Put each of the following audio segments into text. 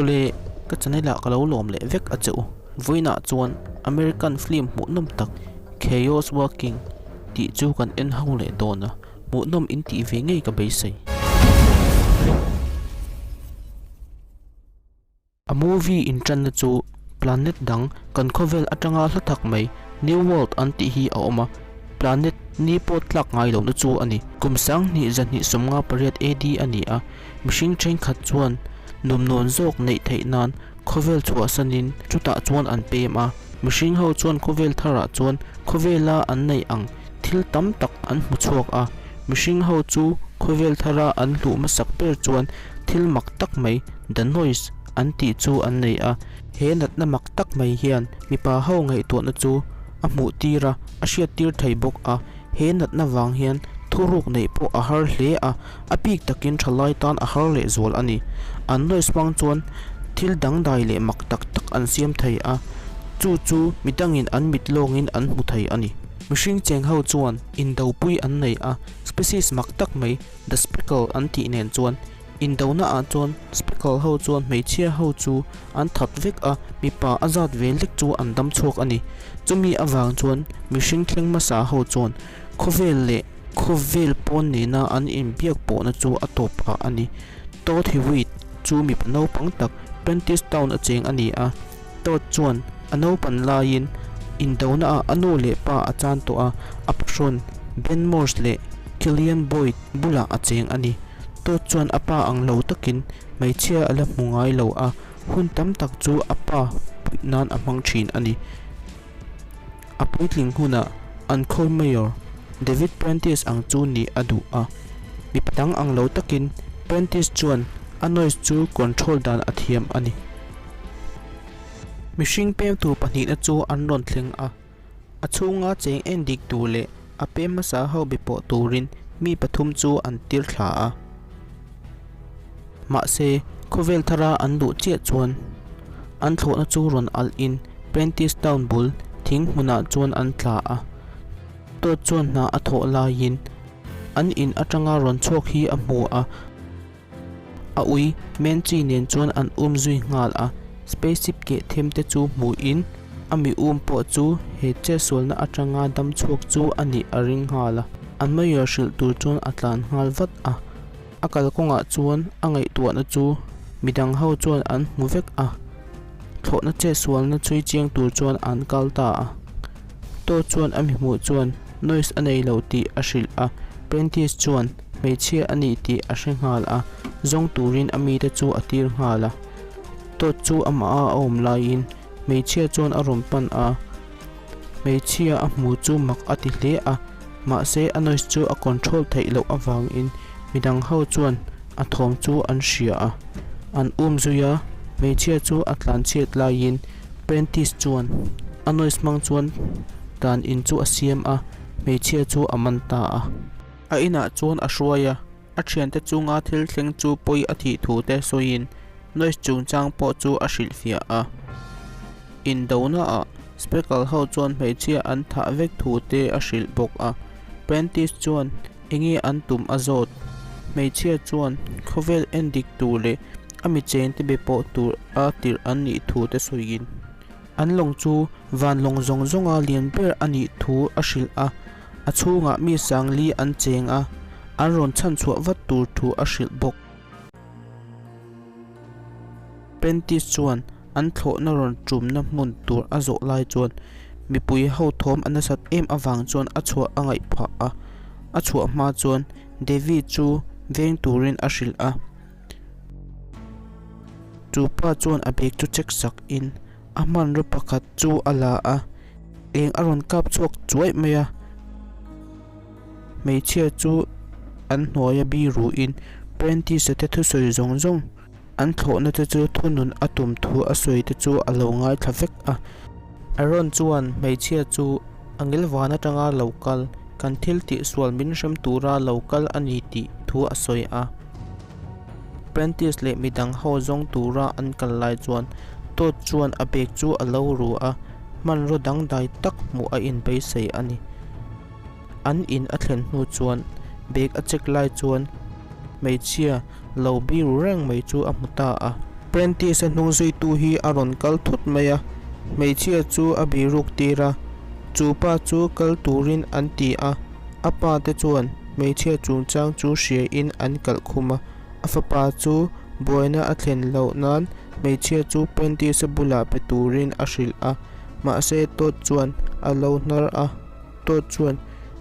Awle, ka channel ah ka lo lawm leh vek a che u. Vawiinah chuan American film hmuhnawm tak Chaos Walking tih chu kan en ho leh dawn a, hmuhnawm in tih ve ngei ka beisei. A movie inṭanna chu planet dang kan khawvel aṭanga hla thak mai New World an tih hi a awm a, planet ni pawh tlak ngai lohna chu a ni. Kum 2058 AD a ni a, mihring ṭhenkhat chuan nuamnuam zawk neih theih nan khawvel chhuahsanin chutah chuan an pem a, mihring ho chuan khawvel tharah chuan khawvela an neih ang thil tam tak an hmu chhuak a, mihring ho chu khawvel thara an hluh hmasak ber chuan Thil mak tak mai, the noise, an tih chu an nei a. He natna mak tak mai hian mipa ho ngaihtuahna chu a hmuh tir a, a hriat tir thei bawk a. He natna vang hian thuruk neih pawh a har hle a, a bik takin thalai tan a har lehzual a ni. An noise hmang chuan thil dangdai leh mak tak tak an siam thei a, chu chu midangin an mit lawngin an hmu thei a ni. Mihring cheng ho chuan indopui an nei a, species mak tak mai, The Speckle an tih nen chuan indona ah chuan Speckle ho chuan hmeichhia ho chu an that vek a, mipa a zat ve lek chu an dam chhuak a ni. Chumi avang chuan mihring thleng hmasa ho chuan khawvel leh khawvel pawn nena an inbiak pawhna chu a tawp phah a ni. Todd Hewitt chu mipa naupang tak Prentice Town a cheng a ni a, Todd chuan a naupan laiin indona ah a nu leh pa a chan tawh a, a pahrawn Ben Morse leh Killian Boyd bulah a cheng a ni. Todd chuan a pa ang lo takin hmeichhia a la hmu ngai lo a, hun tam tak chu a pa puih nan a hmang thin a ni. A puitling hunah an khaw Mayor David Prentice ang chu nih a duh a, mipa dang ang lo takin Prentice chuan a noise chu control dan a thiam a ni. Mihring pem tur pahnihna chu an rawn thleng a, a chhunga cheng en dik tur leh a pem hmasa ho be pawh turin mi pathum chu an tir thla a. Mahse, khawvel thara an luh chiah chuan an thlawhna chu rawn alh in Prentice Town bul thing hmunah chuan an tla a. Todd chuan hna a thawh laiin an in atanga rawn chhuak hi a hmu a. A ui Menchi nen chuan an um zui nghal a, spaceship keh them te chu hmuhin a mi um pawh chu he chetsualna atanga dam chhuak chu a nih a ring nghal a. An mayor hrilh tur chuan a tlan nghal vat a, a kalkawngah chuan a ngaihtuahna chu midang ho chuan an hmu vek a, thlawhna chetsualna chhui chiang tur chuan an kal ta a. Todd chuan a mi hmuh chuan noise a nei lo tih a hrilh a, Prentice chuan hmeichhia a ni tih a hre nghal a, zawng turin a mite chu a tir nghal a. Todd chu amah a awm laiin hmeichhia chuan a rawn pan a, hmeichhia a hmu chu mak a ti hle a, mahse a noise chu a control theih loh avangin midang ho chuan a thawm chu an hria a, an um zui a, hmeichhia chu a tlanchhiat laiin Prentice chuan a noise hmang chuan dan in chu a siam a, hmeichhia chu a man ta a. A inah chuan a hruai a, a thiante chunga thil thleng chu pawi a thih thu te sawiin noise chungchang pawh chu a hrilhfiah a. Indona ah Speckle ho chuan hmeichhia an thah vek thu te a hrilh bawk a. Prentice chuan enge an tum a zawt. Hmeichhia chuan khawvel en dik tur leh a mi chengte be pawh tur a tirh an nih thu te sawiin an lawng chu van lawng zawng zawnga lian ber a nih thu a hrilh a. A chhungah mi sangli an cheng a, an rawn chhanchhuah vat tur thu a hrilh bawk. Prentice chuan an thlawhna rawn tumna hmun tur a zawh lai chuan mipui ho thawm a nasat em avang chuan a chhuah a ngaih phah a, a chhuah hma chuan Devi chu veng turin a hrilh a. Chu pa chuan a bag chu check sak in a hmanraw pakhat chu a la a. Eng a rawn kap chhuak chuaih mai a, hmeichhia chu an hnuaia biruin Prentice-a te thusawi zawng zawng an thlawhna te chu thunun a tum thu a sawi te chu a lo ngaithla vek a. Aaron chuan hmeichhia chu a ngilvan atanga lo kal, kan thil tihsual min hrem tura lo kal a ni tih thu a sawi a. Prentice leh midang ho zawng tura an kal lai chuan Todd chuan a bag chu a lo ru a, hmanraw dangdai tak hmuh a inbeisei a ni. An in a thlen hnu chuan bag a check lai chuan hmeichhia lo biru reng mai chu a hmu ta a. Prentice-a hnung zuitu hi a rawn kal thut mai a, hmeichhia chu a biruk tir a, chu pa chu kal turin an ti a, a pa te chuan hmeichhia chungchang chu hria in an kalh khum a, a fapa chu buaina a thlen loh nan hmeichhia chu Prentice-a bulah pe turin a hrilh a, mahse Todd chuan a lo hnar a. Todd chuan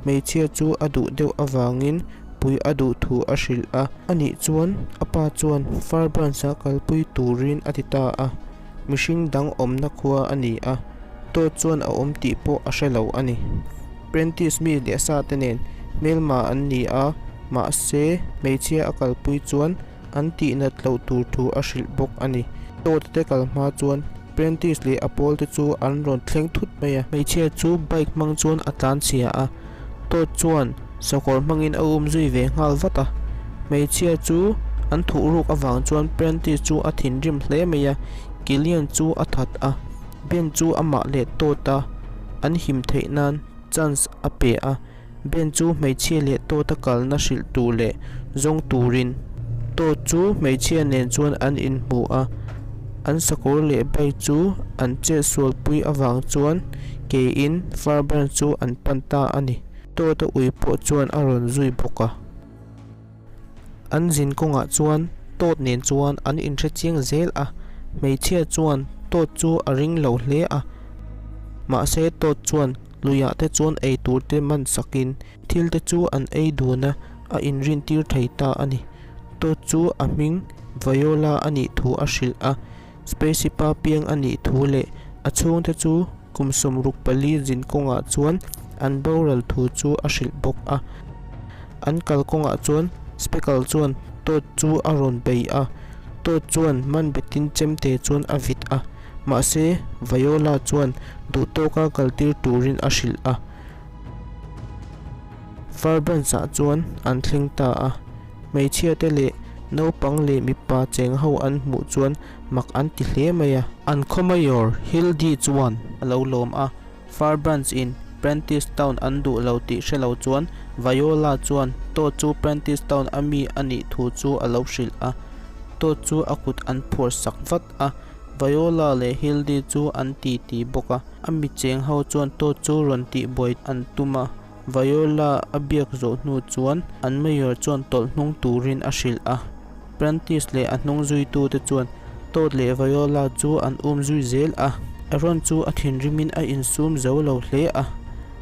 hmeichhia chu a duh deuh avangin pui a duh thu a hrilh a. Anih chuan a pa chuan Fairbanks-a kalpui turin a ti ta a, mihring dang awmna khua a ni a, Todd chuan a awm tih pawh a hre lo a ni. Prentice mi leh sa te nen hmelma an ni a, mahse hmeichhia a kalpui chuan an tihnat loh tur thu a hrilh bawk a ni. Todd te kal hma chuan Prentice leh a pawl te chu an rawn thleng thut mai a. Hmeichhia chu bike hmang chuan a tlan chhia a, Todd chuan sakawr hmangin a um zui ve nghal vat a. Hmeichhia chu an thuh ruk avang chuan Prentice chu a thinrim hle mai a, Killian chu a that a, Ben chu amah leh Todd a an him theih nan chance a pe a. Ben chu hmeichhia leh Todd-a kalna hrilh tur leh zawng turin Todd chu hmeichhia nen chuan an inhmu a, an sakawr leh bike chu an chetsualpui avang chuan kein Fairbairn chu an pan ta a ni. Todd-a ui pawh chuan a rawn zui bawk a. An zin kawngah chuan Todd nen chuan an inhre chiang zel a, hmeichhia chuan Todd chu a ring lo hle a. Mahse Todd chuan luiah te chuan ei tur te man sakin thil te chu an ei dun a, a inrin tir thei ta a ni. Todd chu a hming Viola a nih thu a hrilh a, Spaceship-a piang a nih thu leh a chhungte chu kum 64 zin kawngah chuan an boral thu chu a hrilh bawk a. An kal kawngah chuan Speckle chuan Todd chu a rawn bei a, Todd chuan man betin chemte chuan a vit a, mahse Viola chuan duhtawka kaltir turin a hrilh a. Fairbanks-ah chuan an thleng ta a, hmeichhiate leh naupang leh mipa cheng ho an hmuh chuan mak an ti hle mai a. An khaw mayor Hildy chuan a lo lawm a, Fairbanks-in Prentice Town an duh lo tih hre lo chuan Viola chuan Todd chu Prentice Town a mi a nih thu chu a lo hrilh a, Todd chu a kut an phuar sak vat a, Viola leh Hildy chu an ti ti bawk a. A mi cheng ho chuan Todd chu rawn tihbuai an tum a, Viola a biak zawh hnu chuan an mayor chuan tawlh hnung turin a hrilh a. Prentice leh a hnung zuitute chuan Todd leh Viola chu an um zui zel a. Aaron chu a thinrimin a insum zo lo hle a.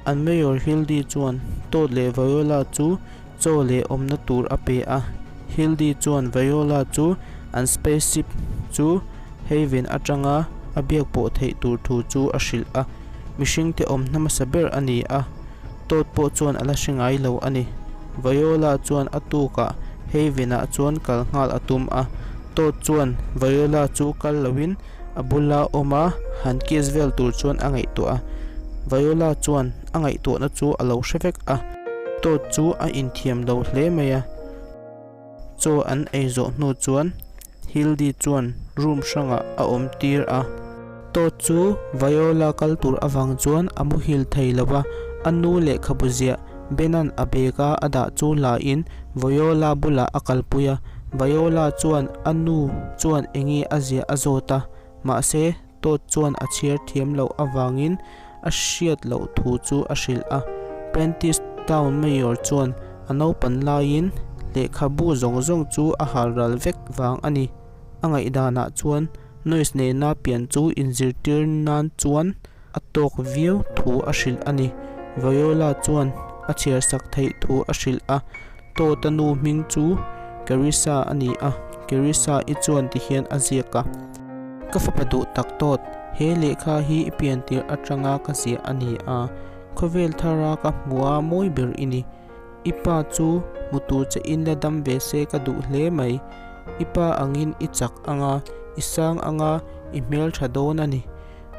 An mayor Hildy chuan Todd leh Viola chu chaw leh awmna tur a pe a. Hildy chuan Viola chu an spaceship chu Haven atanga a biak pawh theih tur thu chu a hrilh a, mihringte awm hmasa ber a ni a, Todd pawh chuan a la hre ngai lo a ni. Viola chuan a tukah Haven-ah chuan kal nghal a tum a, Todd chuan Viola chu kal loin a bula awm a, han kiss vel tur chuan a ngaihtuah a. Viola chuan a ngaihtuahna chu a lo hre vek a, Todd chu a inthiam lo hle mai a. Chaw an ei zawh hnu chuan Hildy chuan room hrangah a awm tir a. Todd chu Viola kal tur avang chuan a muhil thei lo va, a nu lehkhabu ziah Bena'n a bag a a dah chu la in Viola bulah a kalpui a. Viola chuan a nu chuan enge a ziah a zawt a, mahse Todd chuan a chhiar thiam loh avangin a hriat loh thu chu a hrilh a. Prentice Town Mayor chuan a naupan laiin lehkhabu zawng zawng chu a hal ral vek vang a ni. A ngaihdanah chuan Noyes nena pian chu inzirtir nan chuan a tawk viau thu a hrilh a ni. Viola chuan a chhiarsak theih thu a hrilh a. Todd-a nu hming chu Carissa a ni a, Carissa-i chuan tihian a ziak a. Ka fapa duh tak Todd, he lehkha hi i pian tirh atanga ka ziah a ni a, khawvel thara ka hmuha mawi ber i ni. I pa chu hmu tur che in la dam ve se ka duh hle mai. I pa angin i chak anga, i sang anga, i hmeltha dawn a ni.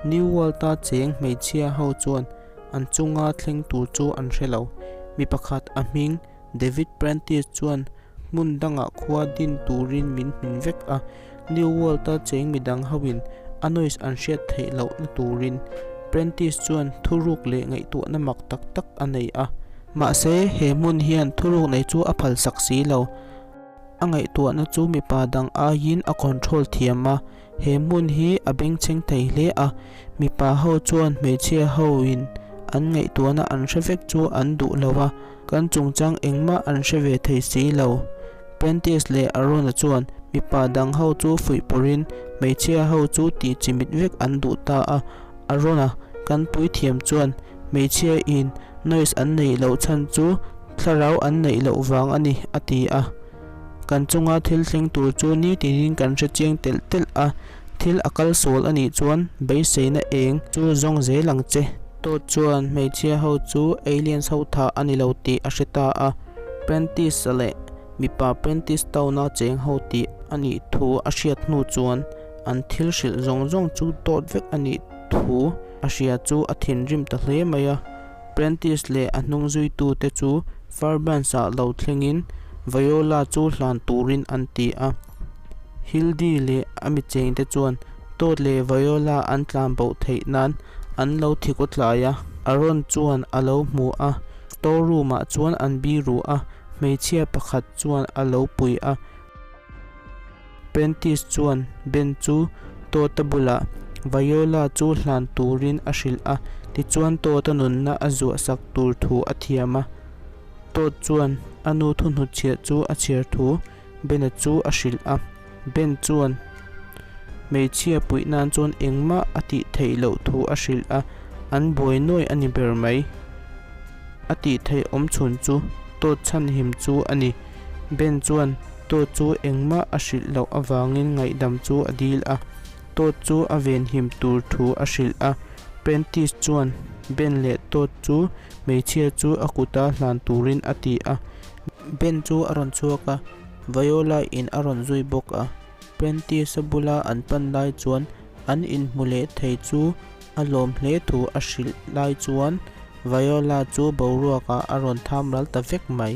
New World-a cheng hmeichhia ho chuan an chunga thleng tur chu an hre lo. Mi pakhat a hming David Prentice chuan hmun dangah khua din turin min hmin vek a, New World-a cheng midang hoin a noise an hriat theih lohna turin Prentice chuan thuruk leh ngaihtuahna mak tak tak a nei a. Mahse, he hmun hian thuruk nei chu a phalsak si lo. A ngaihtuahna chu mipa dang aiin a control thiam a, he hmun hi a bengchheng thei hle a, mipa ho chuan hmeichhia ho in an ngaihtuahna an hre vek chu an duh lo a, kan chungchang engmah an hre ve thei si lo. Prentice leh Arona chuan mipa dang ho chu fuih pawrhin hmeichhia ho chu tih chimit vek an duh ta a, Arona kan puithiam chuan hmeichhia in noise an neih loh chhan chu thlarau an neih loh vang a ni a ti a. Kan chunga thil thleng tur chu nitinin kan hre chiang telh telh a, thil a kal sual a nih chuan beiseina eng chu zawng zel ang che. Todd chuan hmeichhia ho chu aliens ho thah a ni lo tih a hre ta a, Prentice leh mipa Prentice Town-a cheng ho tih a nih thu a hriat hnu chuan an thil hrilh zawng zawng chu dawt vek a nih thu a hria chu a thinrim ta hle mai a. Prentice leh a hnung zuitute chu Fairbanks-ah lo thlengin Viola chu hlan turin an ti a. Hildy leh a mi chengte chuan Todd leh Viola an tlan boh theih nan an lo thi kaw tlai a. Aaron chuan a lo hmu a, store room-ah chuan an biru a, hmeichhia pakhat chuan a lo pui a. Prentice chuan Ben chu Todd-a bulah Viola chu hlan turin a hrilh a, tichuan Todd-a nunna a zuah sak tur thu a thiam a. Todd chuan a nu thuhnutchhiah chu a chhiar thu Ben-a chu a hrilh a. Ben chuan hmeichhia puih nan chuan engmah a tih theih loh thu a hrilh a, an buai nuai a ni ber mai. A tih theih awm chhun chu Todd chhanhim chu a ni. Ben chuan Todd chu engmah a hrilh loh avangin ngaihdam chu a dil a, Todd chu a venhim tur thu a hrilh a. Prentice chuan Ben leh Todd chu hmeichhia chu a kuta hlan turin a ti a. Ben chu a rawn chhuak a, Viola in a rawn zui bawk a. Prentice-a bula an pan lai chuan an inhmu leh thei chu a lawm hle thu a hrilh lai chuan Viola chu boruakah a rawn tham ral ta vek mai.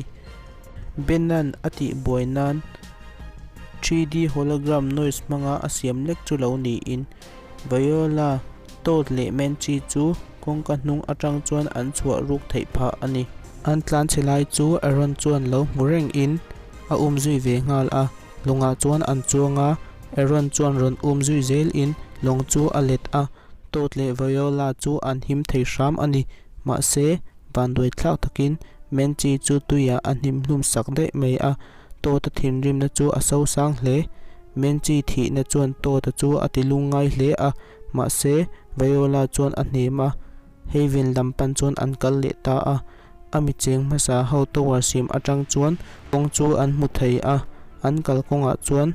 Ben-a'n a tih buai nan 3D hologram noise hmanga a siam lek chu lo niin Viola, Todd leh Menchi chu kawngka hnung atang chuan an chhuah ruk theih phah a ni. An tlanchhe lai chu Aaron chuan lo hmu reng in a um zui ve nghal a, lawngah chuan an chuang a, Aaron chuan rawn um zui zel in lawng chu a let a, Todd leh Viola chu an him thei hram a ni. Mahse, vanduai thlak takin Menchi chu tuiah a hnim hlum sak daih mai a, Todd-a thinrimna chu a sosang hle. Menchi thihna chuan Todd-a chu a ti lungngai hle a, mahse, Viola chuan a hnem a, Haven lam pan chuan an kal leh ta a. A mi cheng hmasa ho tower siam atang chuan kawng chu an hmu thei a, an kalkawngah chuan.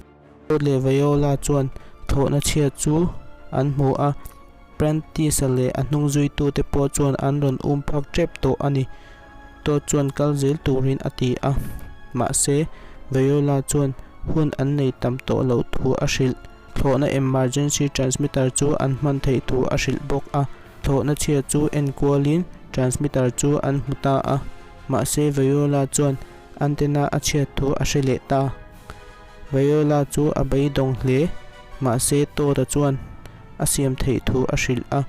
Todd leh Viola chuan thlawhna chhia chu an hmu a, Prentice-a leh a hnung zuitute pawh chuan an rawn um phak tep tawh a ni. Todd chuan kal zel turin a ti a, mahse Viola chuan hun an nei tam tawh loh thu a hrilh. Thlawhna emergency transmitter chu an hman theih thu a hrilh bawk a, thlawhna chhia chu enkualin transmitter chu an hmu ta a, mahse Viola chuan antenna a chhiat thu a hre leh ta. Viola chu a beidawng hle, mahse Todd-a chuan a siam theih thu a hrilh a,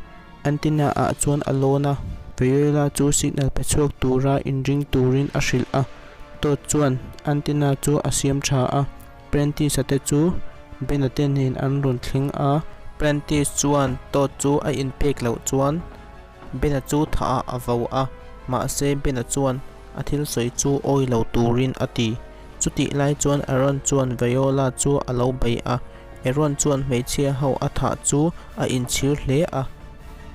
antenna ah chuan a lawn a. Viola chu signal pe chhuak tura inring turin a hrilh a, Todd chuan antenna chu a siam tha a, Prentice-a te chu Ben-a te nen an rawn thleng a. Prentice chuan Todd chu a inpek loh chuan Bena chu thah ah a vo a, mahse Bena chuan a thil sawi chu awi lo turin a ti. Chutih lai chuan Aaron chuan Viola chu a lo bei a, Aaron chuan hmeichhia ho a thah chu a inchhir hle a.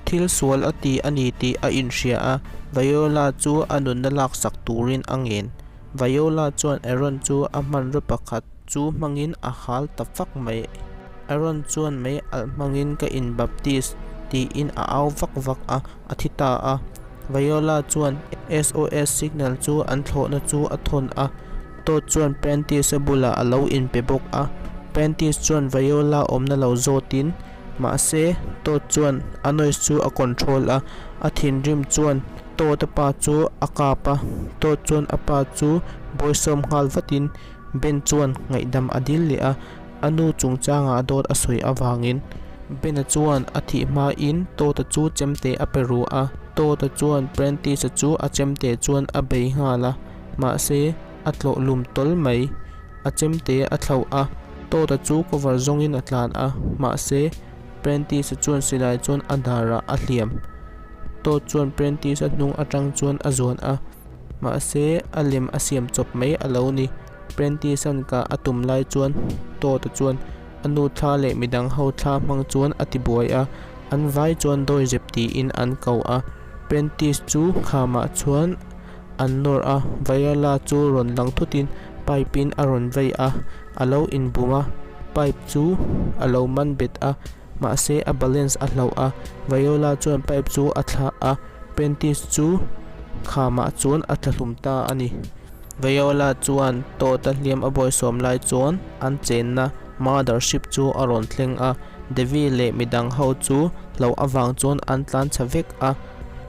Thil sual a ti a ni tih a inhria a, Viola chu a nunna laksak turin a ngen. Viola chuan Aaron chu a hmanraw pakhat chu hmangin a hal ta fak mai. Aaron chuan mei alh hmangin ka inbaptist tiin a au vak vak a, a thi ta a. Viola chuan SOS signal chu an thlawhna chu a thawn a, Todd chuan Prentice-a bulah a lo inpe bawk a. Prentice chuan Viola awmna lo zawtin, mahse Todd chuan a noise chu a control a, a thinrim chuan Todd-a pa chu a kap a. Todd chuan a pa chu bawisawm nghal vatin Ben chuan ngaihdam a dil leh a. A nu chungchangah dawt a sawi avangin Bena chuan a thih hmain Todd-a chu chemte a pe ru a. Todd-a chuan Prentice-a chu a chemte chuan a bei nghal a, mahse a tlawh lum tawl mai. A chemte a thlauh a, Todd-a chu cover zawngin a tlan a, mahse, Prentice-a chuan silai chuan a darah a hliam. Todd chuan Prentice-a hnung atang chuan a zuan a, mahse, a lem a siam chawp mai a lo ni. Prentice-a'n kah a tum lai chuan Todd-a chuan a nu thla leh midang ho thla hmang chuan a tibuai a, an vai chuan dawizep tiin an ko a. Prentice chu khamah chuan an nawr a, Viola chu rawn lang thutin pipe in a rawn vei a, a lo inbum a, pipe chu a lo man bet a, mahse a balance a hlauh a, Viola chuan pipe chu a thlah a, Prentice chu khamah chuan a tla hlum ta a ni. Viola chuan Todd-a hliam a bawisawm lai chuan an chenna mothership chu a rawn thleng a, Devi leh midang ho chu hlauh avang chuan an tlan chhe vek a,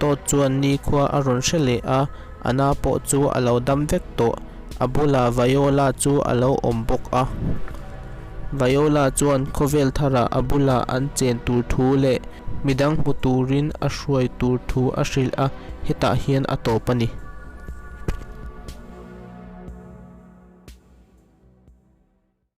Todd chuan nikhua a rawn hre leh a, a na pawh chu a lo dam vek tawh. A bulah Viola chu a lo awm bawk a. Viola chuan khawvel tharah a bulah an chen tur thu leh midang hmu turin a hruai tur thu a hrilh a, hetah hian a tawp a ni.